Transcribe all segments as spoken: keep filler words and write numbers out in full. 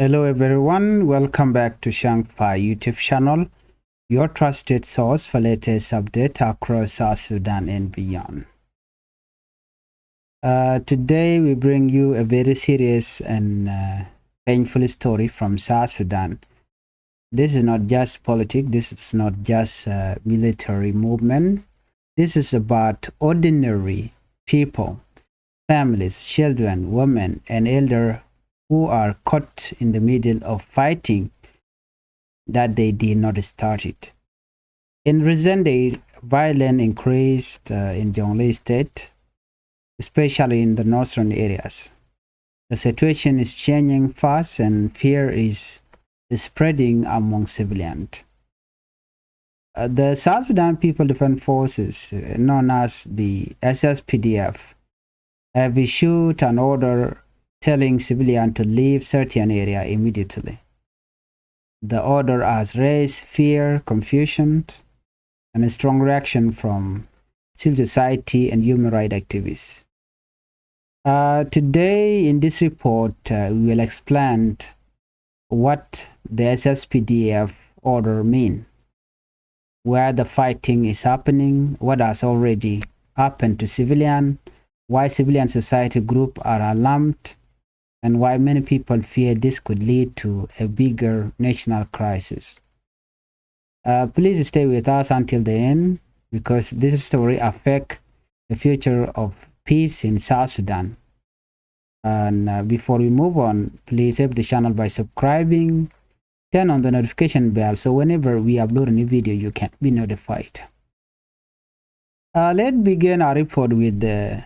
Hello everyone, welcome back to Shangfa YouTube channel, your trusted source for latest update across South Sudan and beyond. Uh, today we bring you a very serious and uh, painful story from South Sudan. This is not just politics, this is not just a military movement. This is about ordinary people, families, children, women, and elder who are caught in the middle of fighting that they did not start it. In recent days, violence increased uh, in Jonglei State, especially in the northern areas. The situation is changing fast and fear is spreading among civilians. Uh, the South Sudan People Defense Forces, uh, known as the S S P D F, have issued an order telling civilians to leave certain area immediately. The order has raised fear, confusion, and a strong reaction from civil society and human rights activists. Uh, today in this report, uh, we will explain what the S S P D F order mean, where the fighting is happening, what has already happened to civilian, why civilian society group are alarmed, and why many people fear this could lead to a bigger national crisis. Uh, please stay with us until the end because this story affect the future of peace in South Sudan. And uh, before we move on, please help the channel by subscribing, turn on the notification bell so whenever we upload a new video, you can be notified. Uh, let's begin our report with the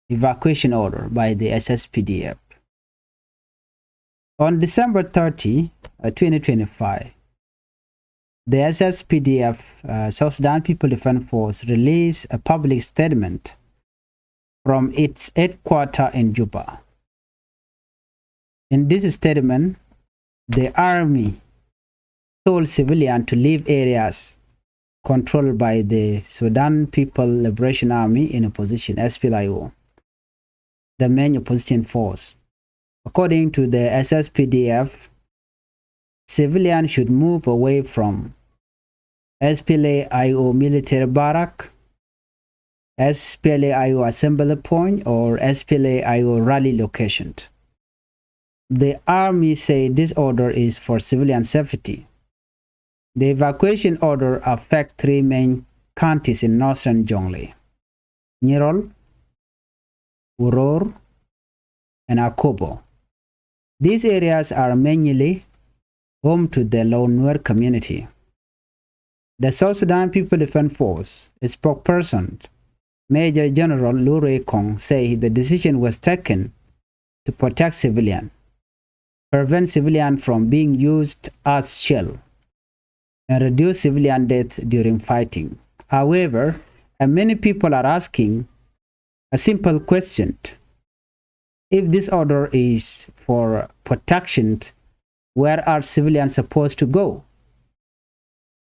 evacuation order by the S S P D F. On December thirty, uh, twenty twenty-five, the S S P D F, uh, South Sudan People Defense Force, released a public statement from its headquarters in Juba. In this statement, the army told civilians to leave areas controlled by the Sudan People Liberation Army in opposition, S P L I O, the main opposition force. According to the S S P D F, civilians should move away from S P L A I O military barrack, S P L A I O assembly point, or S P L A I O rally location. The army say this order is for civilian safety. The evacuation order affect three main counties in northern Jonglei: Nyirol, Uror, and Akobo. These areas are mainly home to the Lou Nuer community. The South Sudan People Defense Force spokesperson, Major General Lurey Kong, say the decision was taken to protect civilian, prevent civilian from being used as shell, and reduce civilian death during fighting. However, uh, many people are asking a simple question. If this order is for protection, where are civilians supposed to go?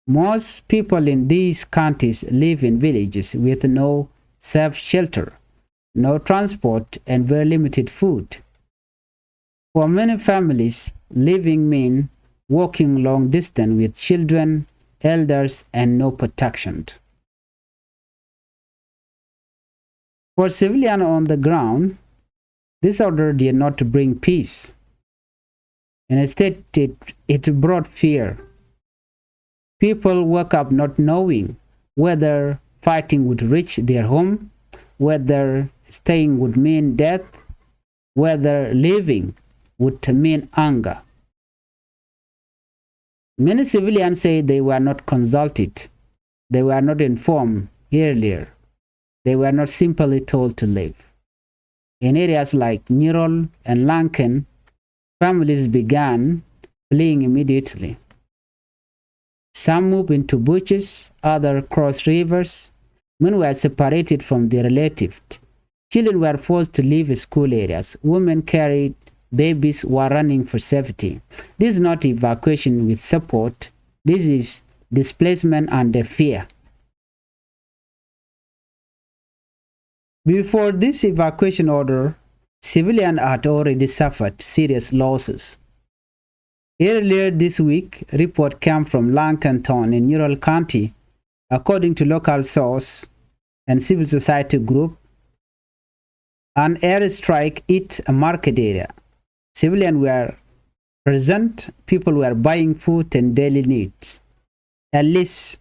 Most people in these counties live in villages with no safe shelter, no transport, and very limited food. For many families, living mean walking long distance with children, elders, and no protection. For civilian on the ground, this order did not bring peace. Instead, it, it brought fear. People woke up not knowing whether fighting would reach their home, whether staying would mean death, whether leaving would mean anger. Many civilians say they were not consulted, they were not informed earlier, they were not simply told to leave. In areas like Nyirol and Lanken, families began fleeing immediately. Some moved into bushes, others crossed rivers. Many were separated from their relatives. Children were forced to leave school areas. Women carried babies while running for safety. This is not evacuation with support. This is displacement under fear. Before this evacuation order, civilians had already suffered serious losses. Earlier this week, report came from Lankan town in Ural County. According to local source and civil society group, an airstrike hit a market area. Civilians were present, people were buying food and daily needs. At least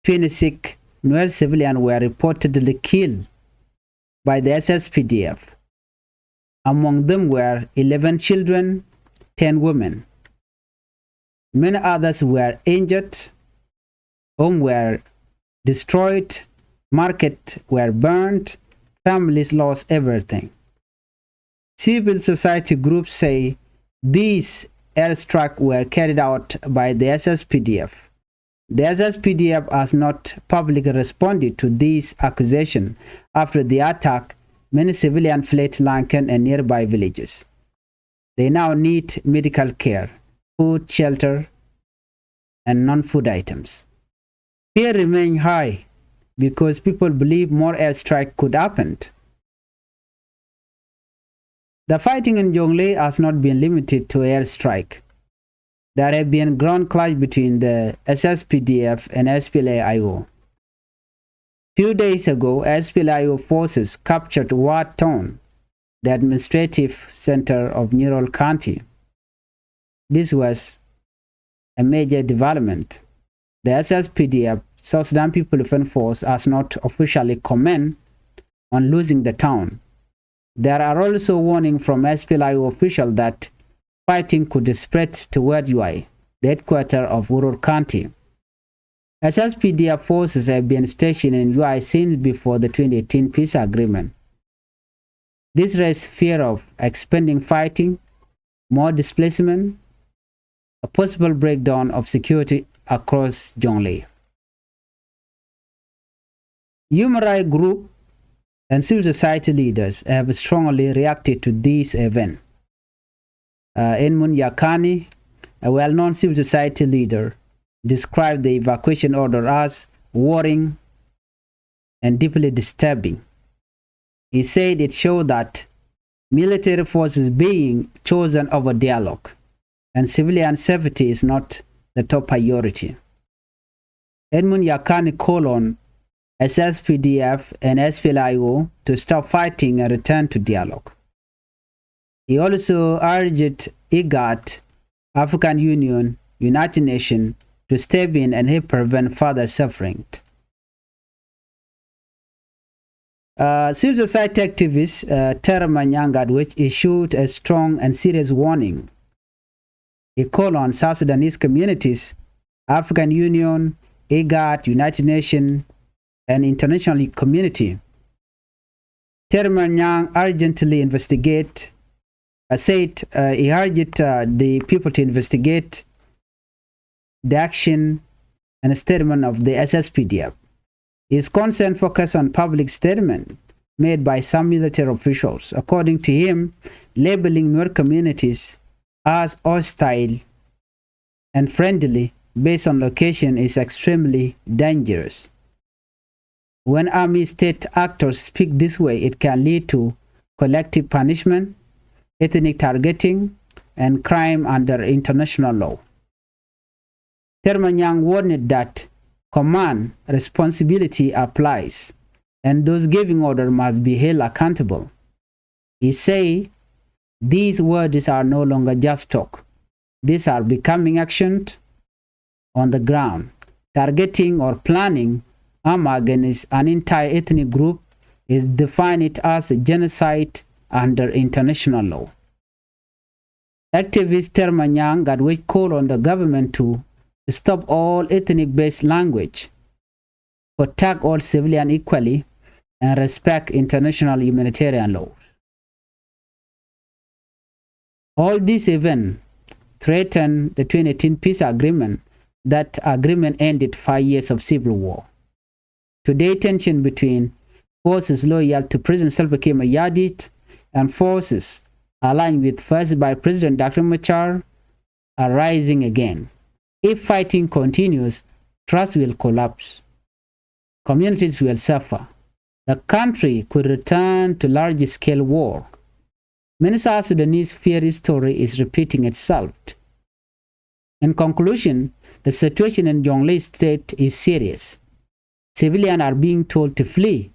twenty-six Nuer civilians were reportedly killed by the S S P D F. Among them were eleven children, ten women. Many others were injured. Homes were destroyed. Markets were burned. Families lost everything. Civil society groups say these airstrikes were carried out by the S S P D F. The S S P D F has not publicly responded to this accusation. After the attack, many civilians fled Lankan and nearby villages. They now need medical care, food, shelter, and non-food items. Fear remains high because people believe more airstrike could happen. The fighting in Jonglei has not been limited to airstrike. There have been ground clash between the S S P D F and S P L A I O. Few days ago, S P L A I O forces captured Wat Town, the administrative center of Nirol County. This was a major development. The S S P D F, South Sudan People Defense Force, has not officially comment on losing the town. There are also warning from S P L A I O official that fighting could spread toward Uai, the headquarter of Urur County. S S P D F forces have been stationed in Uai since before the twenty eighteen peace agreement. This raises fear of expanding fighting, more displacement, a possible breakdown of security across Jonglei. Human rights group and civil society leaders have strongly reacted to this event. Uh, Edmund Yakani, a well-known civil society leader, described the evacuation order as worrying and deeply disturbing. He said it showed that military force is being chosen over dialogue, and civilian safety is not the top priority. Edmund Yakani called on S S P D F and S P L A I O to stop fighting and return to dialogue. He also urged IGAD, African Union, United Nations to step in and help prevent further suffering. Uh, civil society activist, uh, Terma Nyangat, which issued a strong and serious warning. He called on South Sudanese communities, African Union, IGAD, United Nations, and international community. Terma Nyang urgently investigate, uh, said, uh, he urged, uh, the people to investigate the action and statement of the S S P D F. His concern focused on public statement made by some military officials. According to him, labeling Nuer communities as hostile and friendly based on location is extremely dangerous. When army state actors speak this way, it can lead to collective punishment, ethnic targeting, and crime under international law. Termanyang warned that command responsibility applies, and those giving order must be held accountable. He say, "These words are no longer just talk. These are becoming action on the ground." Targeting or planning arm against an entire ethnic group is defined as a genocide under international law. Activist Termanyang Gatwech call on the government to stop all ethnic-based language, protect all civilian equally, and respect international humanitarian law. All these events threaten the twenty eighteen peace agreement. That agreement ended five years of civil war. Today, tension between forces loyal to President Salva Kiir Mayardit and forces aligned with First Vice President Doctor Machar are rising again. If fighting continues, trust will collapse. Communities will suffer. The country could return to large-scale war. Many South Sudanese fear history is repeating itself. In conclusion, the situation in Jonglei State is serious. Civilians are being told to flee,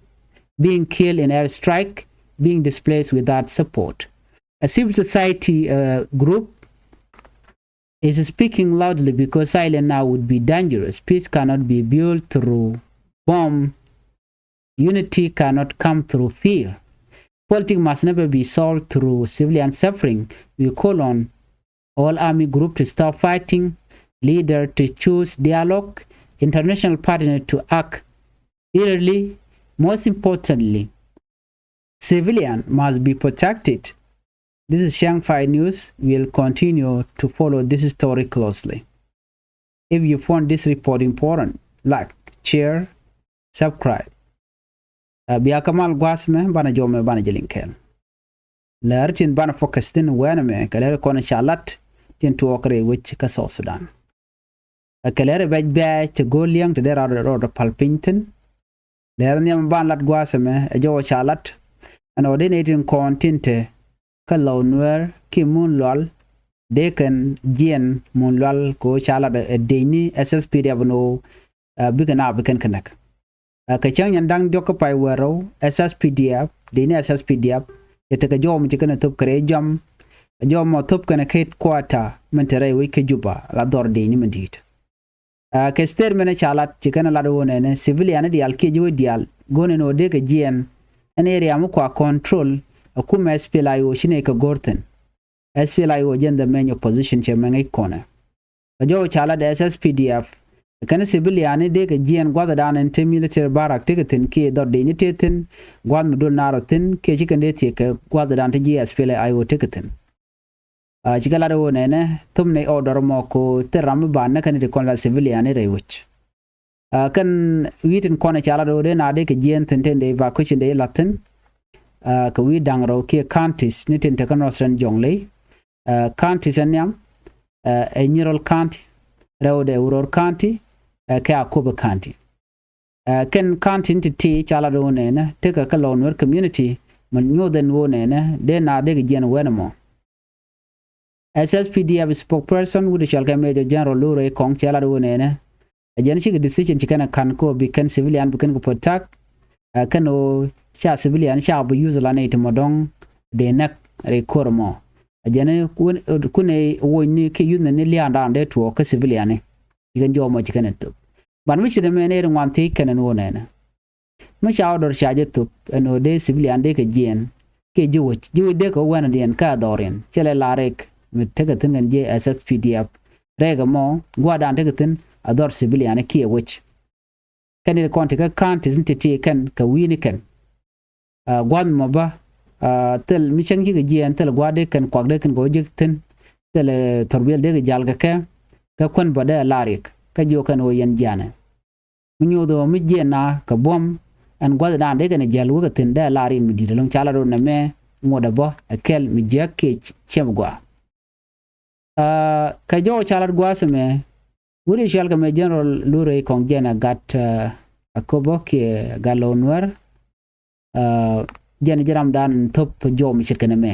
being killed in airstrike, being displaced without support. A civil society uh, group is speaking loudly because silence now would be dangerous. Peace cannot be built through bomb. Unity cannot come through fear. Politics must never be solved through civilian suffering. We call on all army groups to stop fighting, leaders to choose dialogue, international partners to act early. Most importantly, civilians must be protected. This is Shang Fai News. We'll continue to follow this story closely. If you found this report important, like, share, subscribe. Uh, bia kä mal gua̱a̱th mɛ banɛ jɔmɛ banɛ jɛ liŋ kɛɛl. Lɛr tin banɛ focus thi̱n wɛnɛ mɛ kɛ lɛr kɔn ca lat tin tuɔɔk rɛy wec kä South Sudan. Ɛ kɛ lɛr bɛc bɛɛc ti go̱o̱l liɛŋ ti dee rɔɔdɛ pal piny thi̱n. Lɛr nhiam ban lat gua̱a̱th mɛ ɛ jɔwä ca lat. Ɛn ɣöö dee nɛy tin kɔn tin te kä Lɔw Nuɛɛr kiɛ Mun Lual, dee kɛn jiɛn Mun Lual kɛ ɣöö ca lat ɛ dec ni SSPDF ɛn ɣöö bikɛ naap bi kɛn kɛ näk. Ɛ kɛ cäŋ nyɛn da̱ŋ diɔ̱k kä pay wäl rɛw, SSPDF, dec ni SSPDF cɛ tekɛ jɔw mi ci kɛn ɛ thöp kɛ rɛy jɔam. Jɔw mɔ thöp kɛn ɛ kä headquarter min te rɛy wec kä Juba la dhɔr dec ni mi di̱i̱t. Ɛ kɛ statement ca lat ci kɛn ɛ lat ɣöö nɛnɛ civilian ni diaal kiɛ ji̱ wec diaal go̱o̱n ɛn ɣöö dee kɛ jiɛɛn ɛn area mi kua control ɛ kumɛ SPLA-IO ci nɛy kɛ go̱r thi̱n. SPLA-IO jɛn the main opposition cɛ mɛ ŋäc kɔnɛ. Kɛ jɔw ca lat SSPDF kɛn civilian ni dee kɛ jiɛɛn gua̱thdan ɛn te military barrack tekɛ thi̱n kiɛ dhɔr dec ni tëë thi̱n gua̱th mi dol naar ɔ thi̱n kiɛ ci kɛn dee thiek kɛ gua̱thdan te ji̱ SPLA-IO tekɛ thi̱n. Ɛ ci kɛ lat ɣöö nɛnɛ thöp nɛy order mɔ kɛ ɣöö thil ram mi ba näk kɛn ti kɔn la civilian ni rɛy wec. Ɛ kɛn wi̱i̱ tin kɔn ca lat ɣöö dee na dee kɛ jiɛɛn thi̱n tin dee ba kui̱cin dee la̱th thi̱n. Ɛ kɛ wi̱i̱ da̱ŋ rɛw kiɛ counties ni tin te kä Northern Jonglei. Ɛ counties ɛn nhiam ɛ Nyirol County, rɛwdɛ Uror County, ɛ kɛ Akobo County. Ɛ kɛn county ni ti̱ti̱ ca lat ɣöö nɛnɛ tekɛ kä Lɔw Nuɛɛr community mi nyuɔth ɛn ɣöö nɛnɛ dee na dee kɛ jiɛɛn wɛnɛ mɔ. SSPDF spokesperson wut cɔal kɛ Major General Lurey Kɔŋ cɛ lat ɣöö nɛnɛ ɛ jɛn cikɛ decision ci kɛn ɛ ka̱n kä ɣöö bi kɛn civilian bi kɛn kɛ protect. Ɛ kɛn ɣöö ca civilian ca bi use la nɛy ti mɔ dɔ̱ŋ dee näk rɛy ko̱r ɛmɔ. Ɛ jɛn kun ɛ woc ni kiɛ youth ni lia̱a̱ŋdan dee tuɔɔk kä civilian ni ci kɛn jɔw mɔ ci kɛn ɛ thöp. But mi ci dee mɛ nɛy ti ŋuan thiec kɛn ɛn ɣöö nɛnɛ mi ca order ca jɛ thöp ɛn ɣöö dee civilian dee kɛ jiɛɛn kiɛ ji̱ wec, ji̱ wec dee kɛ wɛnɛ diɛn kä a dhɔriɛn cɛ lɛ la rɛk mi tekɛ thi̱n kɛn ji̱ SSPDF. Rɛk ɛmɔ gua̱a̱thdan tekɛ thi̱n a dhɔr civilian kiɛ wec. Kɛn i̱ kɔn ti kä counties ni ti̱ti̱ kɛn kɛ wi̱i̱ni kɛn. Ɛ gua̱a̱th mɔ bä ɛ thil mi cäŋ cikɛ jiɛɛn thil gua̱a̱th dee kɛn kuak dee kɛn kɛ wä jek thi̱n. Thil ɛ thɔrbiɛl dee kɛ jal kɛ kɛ kä kuän bä dee a la riɛk kä jiök kɛn ɣöö yɛn jianɛ. Mi nyuuth ɣöö mi jiɛn na kɛ buɔ̱m ɛn gua̱thdan dee kɛn jiäl wekɛ thi̱n dee a la riɛk mi di̱t ɛlɔ̱ŋ ca lat ɣöö nɛmɛ ŋuɔ̱t ɛ bä ɛ kɛl mi jiäk kiɛ ciɛm gɔaa. Ɛ kɛ jɔw ca lat gua̱a̱th ɛmɛ wut i̱ cɔal kɛ mɛ General Lurey Kɔŋ jɛn ɛ gat ɛ Akobo kiɛ gat Lɔw Nuɛɛr. Ɛ jɛn ji̱ ramdan thöp jɔw mi ce̱tkɛ nɛmɛ.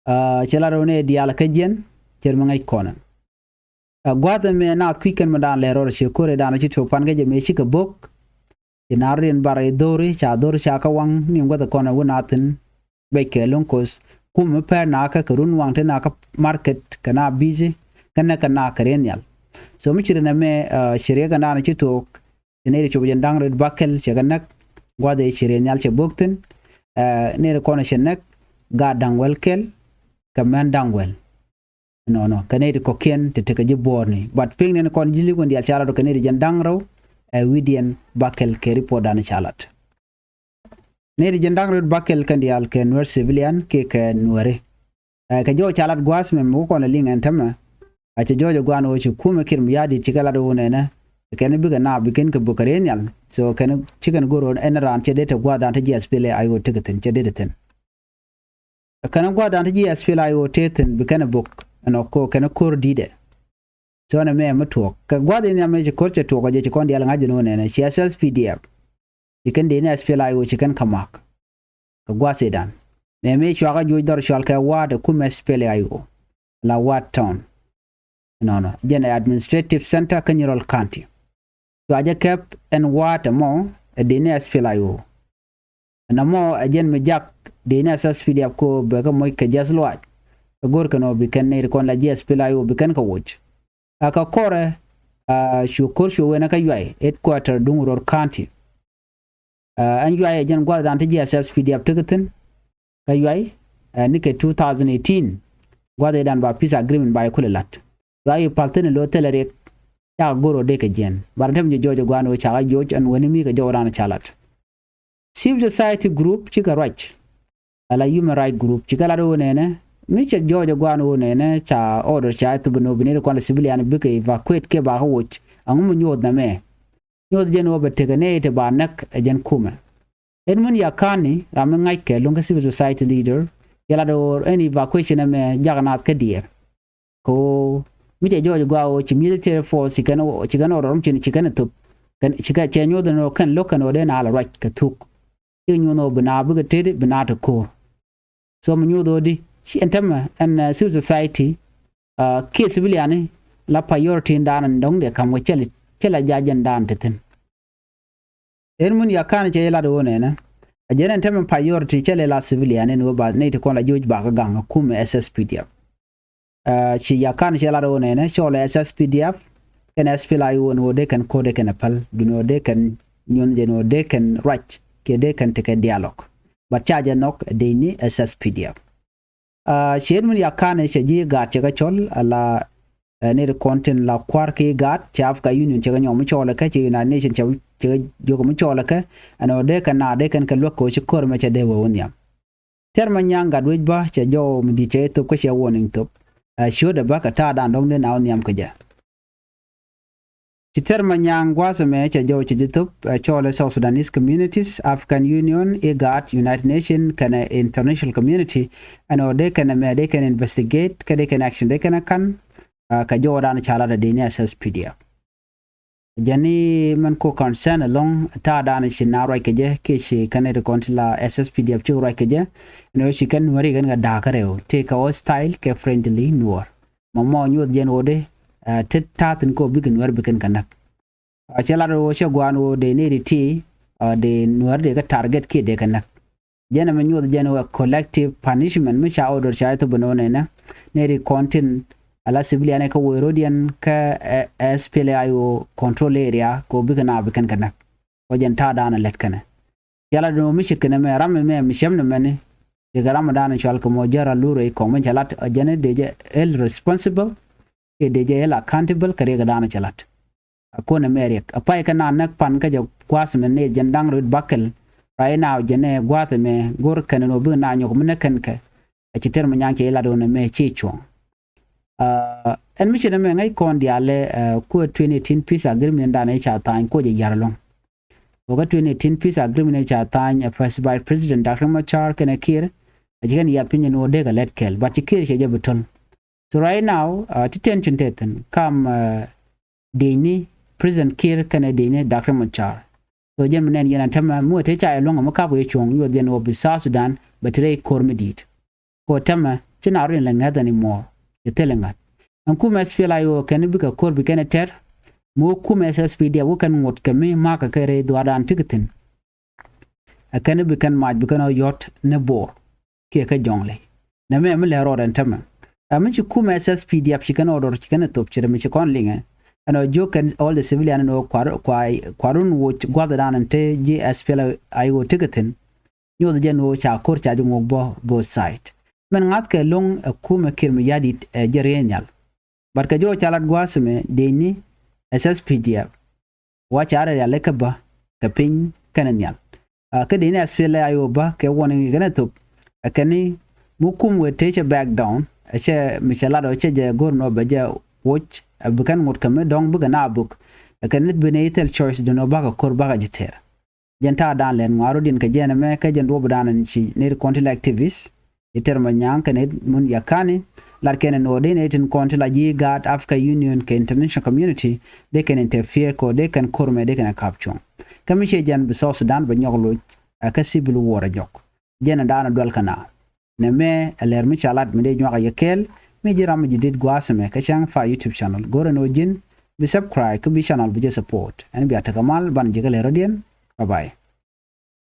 Ɛ cɛ lat ɣöö nɛ diaal kä jiɛn cɛ ri mi ŋäc kɔnɛ. Ɛ gua̱a̱th ɛmɛ naath kui̱ kɛn mi daan lɛ rɔɔdɛ ciɛ ko̱r ɛ daan ci tuɔɔk pan kä jɛ mëë cikɛ bo̱k. Ci naar riɛn bar i̱ dho̱ri ca dho̱ri ca kä waŋ ni gua̱th ɛ kɔn ɛ wä naath thi̱n. Bec kɛ lo̱ŋ koth kum mi pɛr nakä kɛ run waŋ ti nakä market kɛ na busy kɛ näk kɛ na kɛ riɛn nhial. So mi ci ri nɛmɛ ɛ ci riɛk kɛ naan ci tuɔɔk. Ci nɛy ti cop jɛn da̱ŋ rɛw bäkɛl cɛ kɛ näk. Gua̱th ɛ ci riɛn nhial cɛ bo̱k thi̱n. Ɛ nɛy ti kɔn cɛ näk gaat da̱ŋ wäl kɛl kɛ män da̱ŋ wäl. Nɔnɔ kɛ nɛy ti kɔ̱kiɛn ti tekɛ ji̱ buɔɔrni but pi̱ŋ nɛn kɔn ji̱ li̱k wän diaal ca lat ɔ kɛ nɛy ti jɛn da̱ŋ rɛw. Ɛ wi̱diɛn bäkɛl kɛ report dan ca lat. Nɛy ti jɛn da̱ŋ rɛw bäkɛl kɛn diaal kɛ Nuɛr civilian kiɛ kɛ Nuɛri. Ɛ kɛ jɔw ca lat gua̱a̱th mɛ mi wä kɔn ɛ liŋ ɛn tämɛ. A cɛ jɔɔc ɛ gua̱a̱n ɣöö ci kumɛ Kiir Mayardit ci kɛ lat ɣöö nɛnɛ kɛn bikɛ naap bi kɛn kɛ bök kɛ rɛy nhial. So kɛn ci kɛn go̱r ɣöö ɛn raan cɛ dee te gua̱a̱th dan te ji̱ SPLA-IO tekɛ thi̱n cɛ dee te thi̱n. Kɛn gua̱a̱th dan ti ji̱ SPLA-IO tëë thi̱n bi kɛn ɛ bök ɛn ɔ ko kɛn ko̱r di̱tɛ. So nɛmɛ mi tuɔɔk kɛ gua̱a̱th in nhiam mëë ci ko̱r cɛ tuɔɔk ɔ jɛ ci kɔn diaal ŋa̱c jɛ ni wä nɛnɛ ci SSPDF. Ci kɛn dee ni SPLA-IO ci kɛn kä mak kɛ gua̱a̱th idan. Mëë mëë cuakä juɔc dhɔr cual kɛ wa̱a̱t ɛ kum SPLA-IO la wa̱a̱t tɔn. Nɔnɔ jɛn ɛ administrative center kä Nyirol County. Cua jɛ kɛp ɛn wa̱a̱ tɛ mɔ ɛ dec ni S P L A I O. Ɛn ɛmɔ ɛ jɛn mi jak dec ni S S P D F ko bɛ kɛ moc kɛ jiath luaac. Kɛ go̱r kɛn ɔ bi kɛn nɛy ti kɔn la ji̱ S P L A I O bi kɛn kɛ woc. A kɛ kɔrɛ, a, cu ko̱r cu wen kä Yuay, headquarter duŋ Ruɔr County. A, ɛn Yuay ɛ jɛn gua̱thdan ti ji̱ S S P D F ti kɛ thi̱n. Kä Yuay, a, ni kɛ two thousand eighteen, gua̱thdan ba peace agreement ba i̱ kulɛ la̱t. Yuay i̱ pa̱l thi̱n i̱ lo̱ thilɛ riɛk, cakɛ go̱r ɔ dee kɛ jiɛn. Ba rɔ tɛm ji̱ jɔɔc ɛ gua̱a̱n ɣöö cakɛ jɔɔc ɛn weni mi kɛ jɔɔdan cä la̱t. Civil society group cikɛ ruac, ala human right group, cikɛ lat ɣöö nɛnɛ mi cɛ jɔɔc ɛ gua̱a̱n ɣöö nɛnɛ ca order ca thop ni ɣöö bi nɛy ti kɔn la civilian bikɛ evacuate kiɛ bakä woc. Ɛŋu mi nyoth nɛmɛ? Nyoth jɛn ɣöö bɛ tekɛ nɛy ti ba näk ɛ jɛn kumɛ. Edmund Yakani, ram mi ŋa̱ckɛ luŋ kä civil society leader, cɛ lat ɣöö ɛn evacuation ɛmɛ jakɛ naath kä diɛɛr. Kɛ ɣöö mi cɛ jɔɔc gɔaa ɣöö ci military force ci kɛn, ci kɛn order rom ci, ci kɛn thop. Kɛn, ci kɛ, cɛ nyoth ɛn ɣöö kɛn lo̱k kɛn ɣöö dee na la ruac kɛ thuk. Cikɛ nyoth ɣöö bi na bikɛ tet bi na te ko̱r. So mi nyoth ɣöö di ci ɛn tämɛ ɛn, uh, civil society, uh, kiɛ civilian ni la priority in daan in dɔ̱ŋ dee ka̱m kɛ cɛ lɛ, cɛ lɛ ja̱ jɛn daan te thi̱n. Edmund Yakani cɛ jɛ lat ɣöö nɛnɛ a jɛn ɛn tämɛ priority cɛ lɛ la civilian in ɣöö ba nɛy ti kɔn la jɔɔc bakä gaŋ ɛ kumɛ S S P D F. Uh, ci Yakani cɛ lat ɣöö nɛnɛ cɔɔl S S P D F kɛn S P L A I O ɛn ɣöö dee kɛn ko̱r dee kɛn ɛ päl, duundɛ ɣöö dee kɛn nyuɔ̱n jɛn ɣöö dee kɛn ruac kiɛ dee kɛn tekɛ dialogue. But ca jɛ nhɔk ɛ dec ni S S P D F. Uh, ci Edmund Yakani cɛ ji̱ IGAD cɛ kɛ cɔl ala, uh, nɛy ti kɔn tin la kua̱r kɛ IGAD, cɛ Africa Union cɛ kɛ nyɔk mi cɔɔlɛ kɛ, cɛ United Nations cɛ, cɛ kɛ jiök mi cɔɔlɛ kɛ, ɛn ɣöö dee kɛn na dee kɛn kɛ luäk kɛ ɣöö ci ko̱r ɛmɛ cɛ dee wee wä nhiam. Tɛr Manyaŋ gat wec bä cɛ jɔw mi di̱t cɛ jɛ thop kä cɛ warning thop. Ɛ ciötdɛ bä kɛ ta̱a̱dan dɔ̱ŋ dee na wä nhiam kä jɛ. Ci Tɛr Manyaŋ gua̱a̱th ɛmɛ cɛ jɔw cɛ jɛ thop, ɛ cɔɔl ɛ South Sudanese communities, African Union, IGAD, United Nations kɛnɛ international community. Ɛn ɣöö dee kɛn ɛmɛ dee kɛn investigate kä dee kɛn action dee kɛn ɛ ka̱n, ɛ kɛ jɔwdan ca lat ɛ dec ni S S P D F. Jɛn i̱ mɛn ko concern ɛlɔ̱ŋ ta̱a̱dan ci na ruac kɛ jɛ kiɛ ci kɛn ri kɔn ti la S S P D F cik ruac kɛ jɛ. Ɛn ɣöö ci kɛn Nuääri kɛn kɛ da̱a̱k kä rɛw tëë kɛ hostile kɛ friendly Nuäär. Mɔmɔ nyoth jɛn ɣöö dee, ɛ, te ta̱a̱ thi̱n kɛ ɣöö bikɛ Nuäär bikɛn kɛ näk. Ɛ, cɛ lat ɣöö cɛ gua̱a̱n ɣöö dee nɛy ti ti, ɛ, dee Nuäär dee kɛ target kiɛ dee kɛ näk. Jɛn ɛmɛ nyoth jɛn ɛ collective punishment mi ca order ca ithop ɛn ɣöö nɛnɛ nɛy ri kɔn tin ala civilian ɛ kä wee ro̱diɛn kä, ɛ, S P L A I O control area kɛ ɣöö bikɛ na bikɛn kɛ näk. Kɔ jɛn ta̱a̱dan ɛ lät kɛnɛ. Cɛ lat ɛn ɣöö mi ce̱tkɛ nɛmɛ ram ɛmɛ mi cäm nɛmɛni. Cɛ kɛ ram ɛ dan ɛ cɔal kɛ mɔ jɛn ral lurɛ ikɔŋ mi cɛ lat ɛ jɛn ɛ dee jɛ held responsible. Kiɛ dee jɛ held accountable kɛ riɛk ɛ dan ɛ cɛ lat. A kuɔn ɛmɛ riɛk a pay kɛ na näk pan kä jɛ gua̱a̱th mɛ nɛy jɛn da̱ŋ rɛw bäkɛl. Right now jɛn ɛ gua̱a̱th ɛmɛ go̱r kɛn ɛn ɣöö bikɛ na nyɔk mi näk kɛn kɛ. A ci Tɛr Manyaŋ cɛ jɛ lat ɣöö nɛmɛ ci cuɔ̱ŋ. Ɛ, ɛn mi ci nɛmɛ ŋäc kɔn diaalɛ, ɛ, kuɛ twenty eighteen peace agreement dan ɛ ca tha̱a̱ny kuɔ jɛ ya̱r ɛlɔ̱ŋ. Wä kä twenty eighteen peace agreement ɛ ca tha̱a̱ny ɛ First Vice President Doctor Machar kɛnɛ Kiir. A ci kɛn yath piny ɛn ɣöö dee kɛ lɛt kɛl but ci Kiir cɛ jɛ bi to̱l. So right now, ɛ, ti tension te thi̱n kam, ɛ, dec ni President Kiir kɛnɛ dec ni Doctor Machar. So jɛn mi nɛn yɛn a tämɛ mi wä te ca yɛ luäŋ mi kap wee cuɔ̱ŋ nyuɔth jɛn wä bi South Sudan bɛ te rɛy ko̱r mi di̱i̱t. Kɛ wä tämɛ ci na rɔ in lɛ ŋäth anymore. Cɛ thilɛ ŋa̱th. Ɛn kumɛ S P L A I O kɛn bikɛ ko̱r bi kɛn ɛ tɛr. Mi wä kumɛ S S P D F wä kɛn ŋot kɛ mi ma̱a̱kä kɛ rɛy dhuaardan ti kɛ thi̱n. Ɛ kɛn bi kɛn mac bi kɛn ɔ yɔ̱t ni Bor kiɛ kä Jɔŋley. Nɛmɛ mi lɛ rɔɔdɛ ɛn tämɛ. Ɛ mi ci kumɛ S S P D F ci kɛn ɔ dɔr ci kɛn ɛ thop ci rɛ mi ci kɔn liŋɛ. Ɛn ɔ jiök kɛn all the civilian ɛn ɣöö kuar, kuar, kuar run woc gua̱thdan ɛn te ji̱ S P L A I O ti kɛ thi̱n. Nyoth jɛn ɣöö ca ko̱r ca ji̱ ŋuɔk bä both side. Mɛn ŋa̱thkɛ lo̱ŋ ɛ kumɛ Kiir Mayardit ɛ jɛ rieeny nhial. But kɛ jɔw ca lat gua̱a̱th ɛmɛ dec ni S S P D F. Wa ca rɛ rialikä bä kɛ piny kɛnɛ nhial. Ɛ, kä dec ni S P L A I O bä kɛ warning kɛnɛ thop. Ɛ kɛn ni mi kum wee te cɛ back down, ɛ cɛ mi cɛ lat ɔ cɛ jɛ go̱r nɔ bɛ jɛ woc, ɛ bi kɛn ŋot kɛ mi dɔ̱ŋ bikɛ na buk. Ɛ kɛn ni bi ni ithɛl choice dun ɔ bakɛ ko̱r bakɛ ji̱ tɛr. Jɛn ta̱a̱ da̱a̱n lɛn ŋua̱r rɔ̱diɛn kɛ jɛn ɛmɛ kä jɛn duɔ̱ɔ̱p da̱a̱n ci nɛy ti kɔn ti la activist. Ci Tɛr Manyaŋ kɛnɛ Edmund Yakani lat kɛn ɛn ɣöö dee nɛy tin kɔn ti la ji̱ IGAD, Africa Union kɛ international community dee kɛn interfere kɛ ɣöö dee kɛn ko̱r mɛ dee kɛn ɛ kap cuɔ̱ŋ. Kä mi ciɛ jɛn bi South Sudan bɛ nyɔk loc ɛ kä civil war ɛ jɔk. Jɛn ɛ da̱a̱n ɛ dual kɛ na. Nɛmɛ ɛ lɛr mi ca lat mi dee nyuak a yɛ kɛɛl. Mi ji̱ ram mi ji̱ dit gua̱a̱th ɛmɛ kä Cäŋ Fa YouTube channel, go̱rɛ ni ɣöö ji̱n bi subscribe kä bi channel bi jɛ support. Ɛn bia tekɛ mal, banɛ jɛ kɛ lɛ rɔ̱diɛn. Bye bye.